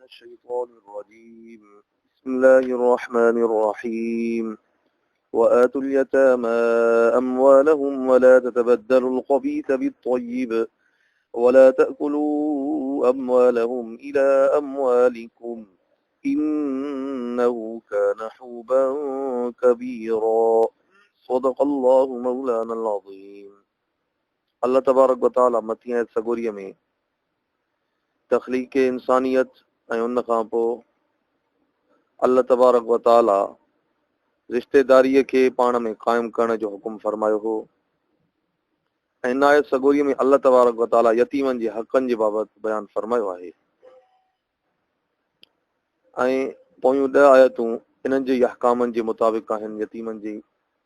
الشيطان الرجيم. بسم الله الرحمن الرحيم. وآتوا اليتامى أموالهم ولا تتبدلوا الخبيث بالطيب ولا تأكلوا أموالهم إلى أموالكم إنه كان حوبا كبيرا. صدق الله مولانا العظيم. الله تبارڪ وتعاليٰ مٿين آيت سڳوريء ۾ تخليق انسانيت ۽ ان کان پوء الله تبارڪ وتعاليٰ رشتيداريء کي پاڻ ۾ قائم ڪرڻ جو حڪم فرمايو هو ۽ هن آيت سڳوريء ۾ الله تبارڪ وتعاليٰ يتيمن جي حقن جي بابت بيان فرمايو آهي ۽ پويون ڏهه آيتون انهن جي احڪامن جي مطابق آهن، يتيمن جي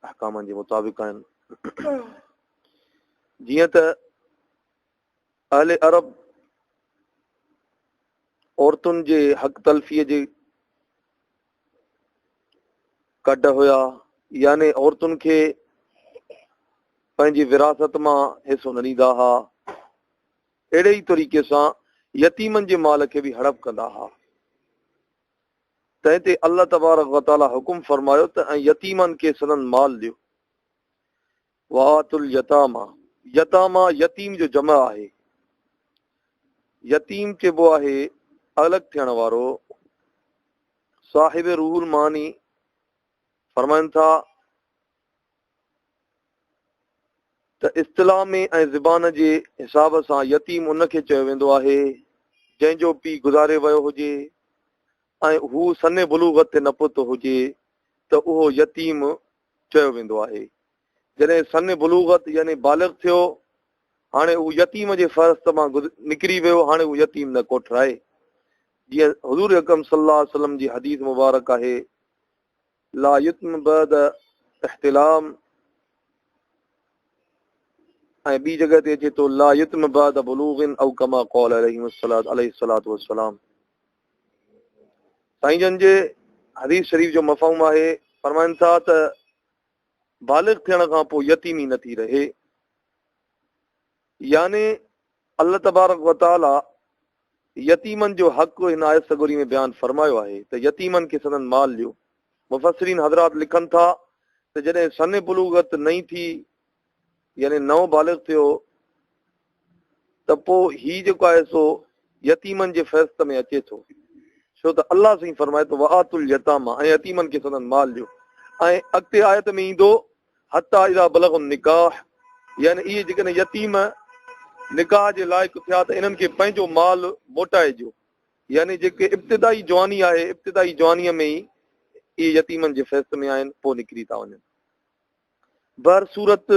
احڪامن جي مطابق آهن. جيئن ته اهل عرب عورتن جي حق تلفيء جي ڪڍ هيا، يعني عورتن کي پنهنجي وراثت مان حصو نه ڏيندا ها. اهڙي ئي طريقي سان يتيمن جي مال کي به هڙپ ڪندا ها. تنهن تي الله تبارڪ و تعالي حڪم فرمايو ته ۽ يتيمن کي سندن مال ڏيو. وآتوا اليتامى، يتامى يتيم جو جمع آهي. يتيم چئبو آهي الڳ ٿيڻ وارو. صاحب روح المعاني فرمائن ٿا. ته اصطلاح ۾ ۽ زبان جي حساب سان يتيم ان کي چيو ويندو آهي، جنهن جو پيء گذاري ويو هجي ۽ هو سن بلوغت تي نه پهتو هجي ته اهو يتيم چيو ويندو آهي. جڏهن سن بلوغت يعني بالغ ٿيو، هاڻي هو يتيم جي فهرست مان نڪري ويو، هاڻي هو يتيم نه ڪوٺرائي. جيئن حضور اڪرم صلي الله عليه وسلم جي حديث مبارڪ آهي. لا يتم بعد احتلام ۽ ٻي جڳهه تي اچي ٿو لا يتم بعد بلوغ او ڪما قال عليه الصلاه عليه الصلاه والسلام. سائين جن جي حديث شريف جو مفهوم آهي، فرمائن ٿا ته بالغ ٿيڻ کان پوء يتيمي نه ٿي رهي، يعني الله تبارڪ وتعالي يتيمن جو حق هن آيت سڳوري ۾ بيان فرمايو آهي ته يتيمن کي سندن مال ڏيو. مفسرين حضرات لکن ٿا ته جڏهن سن بلوغت نئين ٿي يعني نئون بالغ ٿيو ته پوء هي جيڪو آهي سو يتيمن جي فهرست ۾ اچي ٿو، ڇو ته الله سائين فرمائي ٿو وآتوا اليتامى ۽ يتيمن کي سندن مال ڏيو ۽ اڳتي آيت ۾ ايندو حتيٰ اذا بلغوا النڪاح يعني اهي جيڪڏهن يتيم نڪاح جي لائق ٿيا ته انهن کي پنهنجو مال موٽائي ڏيو يعني جيڪي ابتدائي جواني آهي ابتدائي جوانيء ۾ ئي اهي يتيمن جي فهرست ۾ آهن پوء نڪري ٿا وڃن. بهرصورت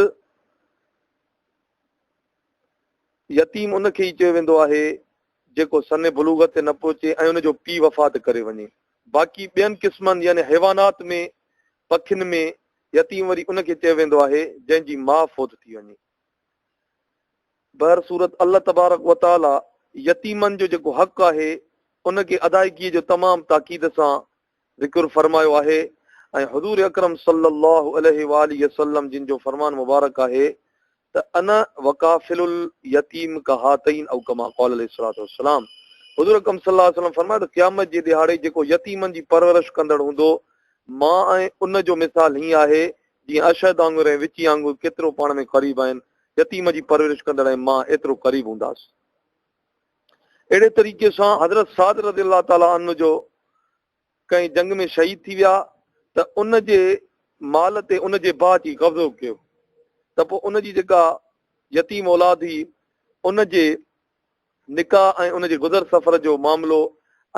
يتيم ان کي ئي چيو ويندو آهي جيڪو سن بلوغت تي نه پهچي ۽ ان جو پيء وفات ڪري وڃي. باقي ٻين قسمن يعني حيوانات ۾ پکين ۾ يتيم وري ان کي چيو ويندو آهي جنهن جي ماء فوت ٿي وڃي. بهرصورت الله تبارڪ و تعاليٰ يتيمن جو جيڪو حق آهي ان کي ادائگيء جو تمام تاڪيد سان ذڪر فرمايو آهي ۽ حضور اڪرم صلّي اللّٰه عليه واٰله وسلّم جن جو فرمان مبارڪ آهي ته انا وڪافل اليتيم ڪهاتين او ڪما قال عليه الصلوة والسلام حضور اڪرم صلّي اللّٰه عليه وسلّم فرمايو ته قيامت جي ڏهاڙي جيڪو يتيمن جي پرورش ڪندڙ هوندو مان ۽ ان جو مثال هيئن آهي جيئن اشهد آڱر ۽ وچين آڱر ڪيترو پاڻ ۾ قريب آهن يتيم جي پرورش ڪندڙ ۽ مان ايترو قريب هونداس. اهڙي طريقي سان حضرت سعد رضي الله تعالٰي عنه جو ڪنهن جنگ ۾ شهيد ٿي ويا ته ان جي مال تي ان جي ڀاء اچي قبضو ڪيو ته پوء ان جي جيڪا يتيم اولاد هئي ان جي نڪاح ۽ ان جي گذر سفر جو معاملو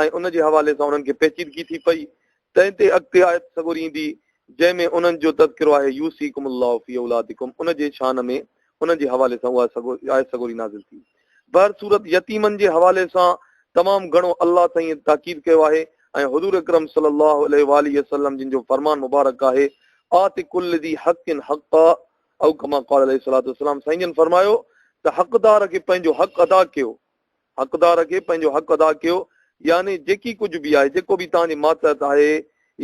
۽ ان جي حوالي سان انهن کي پيچيدگي ٿي پئي تنهن تي اڳتي آيت سڳوري ايندي جنهن ۾ انهن جو تذڪرو آهي يوصيڪم الله في اولادڪم ان جي شان ۾ انهن جي حوالي سان اها آيت سڳوري نازل ٿي. بهرصورت يتيمن جي حوالي سان تمام گهڻو الله سائين تاڪيد ڪيو آهي ۽ حضور اڪرم صلي الله عليه واٰله وسلم جن جو فرمان مبارڪ آهي آت ڪل ذي حق حقه او ڪما قال عليه الصلوة والسلام سائين جن فرمايو ته حقدار کي پنهنجو حق ادا ڪيو حقدار کي پنهنجو حق ادا ڪيو يعني جيڪي ڪجهه به آهي جيڪو به توهان جي ماتحت آهي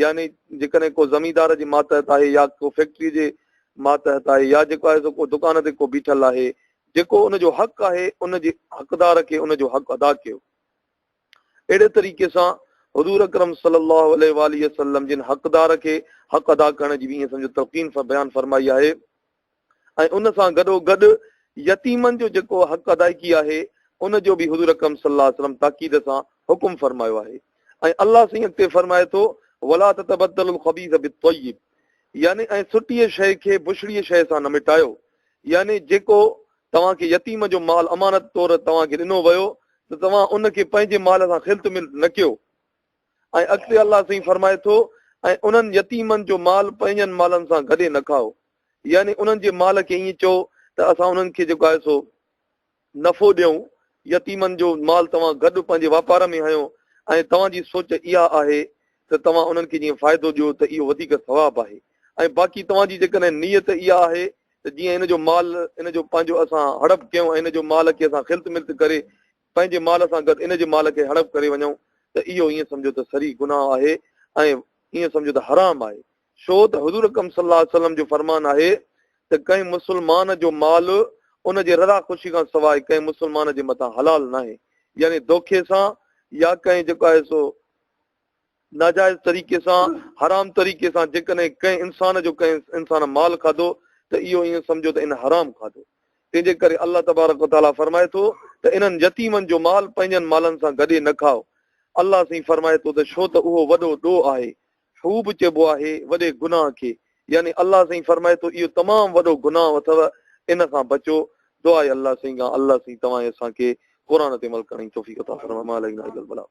يعني جيڪڏهن ڪو زميندار جي ماتحت آهي يا ڪو فيڪٽري جي ماتحت آهي يا جيڪو آهي سو ڪو دڪان تي ڪو بيٺل آهي جيڪو ان جو حق آهي ان جي حقدار کي ان جو حق ادا ڪيو. اهڙي طريقي سان حضور اڪرم صلي الله عليه واٰله وسلم جن حقدار کي حق ادا ڪرڻ جي به ائين سمجهو تلقين بيان فرمائي آهي ۽ ان سان گڏو گڏ يتيمن جو جيڪو حق ادائيگي آهي ان جو به حضور اڪرم صلي الله عليه وسلم تاڪيد سان حڪم فرمايو آهي ۽ الله سائين اڳتي فرمائي ٿو ولا تتبدل الخبيث بالطيب يعني ۽ سٺيء شيء کي بڇڙيء شيء سان نه مٽايو يعني جيڪو توهان کي يتيم جو مال امانت طور توهان کي ڏنو ويو ته توهان ان کي پنهنجي مال سان خلط ملط نه ڪيو ۽ اڳتي الله سائين فرمائي ٿو ۽ انهن يتيمن جو مال پنهنجن مالن سان گڏي نه کائو يعني انهن جي مال کي ائين چئو ته اسان انهن کي جيڪو آهي سو نفعو ڏيون، يتيمن جو مال توهان گڏ پنهنجي واپار ۾ هنيو ۽ توهان جي سوچ اها آهي ته توهان انهن کي جيئن فائدو ڏيو ته اهو وڌيڪ ثواب آهي ۽ باقي توهان جي جيڪڏهن نيت اها آهي ته جيئن هن جو مال ان جو پنهنجو اسان هڙپ ڪيون ۽ هن جو مال کي اسان خلط ملط ڪري پنهنجي مال سان گڏ ان جي مال کي هڙپ ڪري وڃون ته اهو ائين سمجهو ته صريح گناهه آهي ۽ ائين سمجهو ته حرام آهي ڇو ته حضور اڪرم صلي الله عليه وسلم جو فرمان آهي ته ڪنهن مسلمان جو مال ان جي رضا خوشي کان سواء ڪنهن مسلمان جي مٿان حلال ناهي يعني دوکي سان يا ڪنهن جيڪو آهي سو ناجائز طريقي سان، حرام طريقي سان جيڪڏهن ڪنهن انسان جو ڪنهن انسان مال کاڌو ته اهو ائين سمجهو ته ان حرام کاڌو. تنهن جي ڪري الله تبارڪ و تعاليٰ فرمائي ٿو ته انهن يتيمن جو مال پنهنجن مالن سان گڏي نه کائو. الله سائين فرمائي ٿو ته ڇو ته اهو وڏو ڏوهه آهي. حوب چئبو آهي وڏي گناهه کي. يعني الله سائين فرمائي ٿو اهو تمام وڏو گناهه اٿو ان کان بچو. دعا آهي الله سائين کان الله سائين توهان ۽ اسان کي قرآن تي عمل ڪرڻ جي توفيق عطا فرمائي. ما علينا الا البلاغ.